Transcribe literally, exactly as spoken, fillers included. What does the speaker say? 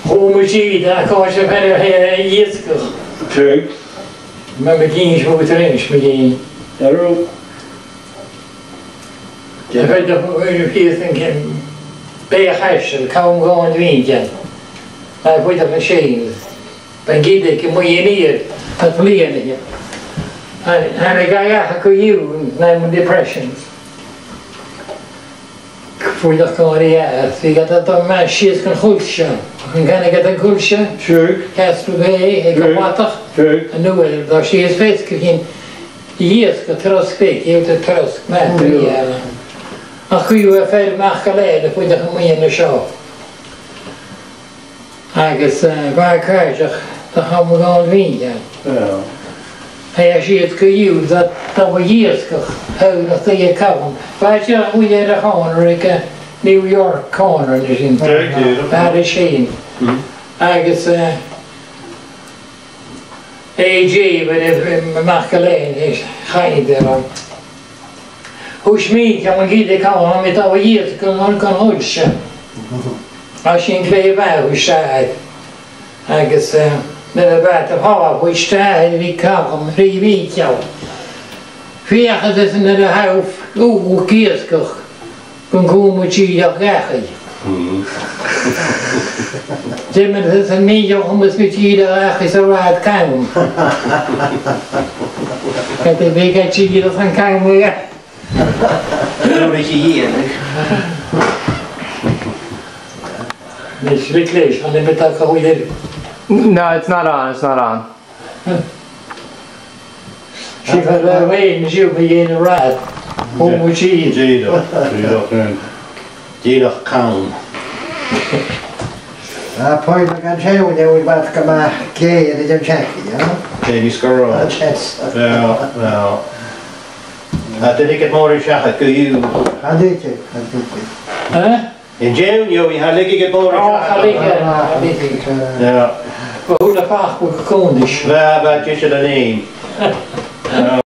Chùm mi dìreach, a' coiseachd far a bheil iasgach. True. Ma, ma dh'inns mi dhut a-rithist, ma dh'inns. Arú. A bheil thu, a bheil thu a' faicinn, beathach aiste, cam gun a bhith ann. A bheil thu a' faicinn sin? Bha an gille aige mu dheidhinn iad, a' bhliadhna. Tha, tha mi ga ghabhail co-dhiù, nam depressions. Bhuail e gu h-àraidh, bha iad a' dol math sìos gun choillse. An canadh iad an coillse? Sure. Castle Bay, aig a' bhàta. Sure. An uair, bha sìos feasgar fhèin, dh'iasg a' trosg beag, iad a' trosg math, yeah. Ach chuir e fear MacIllEathain a' fuireach a-muigh an seo. Agus, eh, bha e càirdeach do Chaluim Dhòmhnaill Bhìnneach. Yeah. Tha e sìos co-dhiù, do, do bha iasgach, tha, do bha e a' coimhead. Bha e dìreach a' dol air a' chòrnair aig, eh, New York corner, an sin. Dìreach. Bha e sin. Mm. Agus, eh, A J, bha e, eh, MacIllEathain, eh, chaidh e air. Thuirt mi, "Chan eil an gille còmhla, mi do bha iasg gun, gun, gun choillse." Tha sin glè mhath, thuirt e. Agus, eh, nuair a bha iad a' falbh, thuirt e, "Bha Calum ri bhith ceart." Feuch an-dràsta nuair a tha thu, thu, thu ag iasgach, gun cùm thu dìreach dhachaigh. Mm. Dè mar a tha mi, a' cumail mi dìreach dhachaigh 's a' rathad cam. Ged a bhiodh e dìreach an cam aige. Dùraiche dhìon. Nis, Rick Leish, an e mi a tha a' call air? No, it's not on, it's not on. Sibh a' faicinn, sibh a' faicinn an rathad. Cùm thu dìreach. Dìreach, dìreach, eh, dìreach cam. A, pàirt a' gheamhraidh, bha iad gu math ceart aig an t-seachdain, you know? Dè nì sgoil? An test. Yeah, yeah. A, dè tha iad mòran seachad co-dhiù? Chan eil, chan eil. Eh? An-diugh, bha iad a' leigeil gu mòr. Ò, a' leigeil, a' leigeil. Yeah. Bha a h-uile facal còmhla ris. Bha, bha, dìreach an aon. Yeah.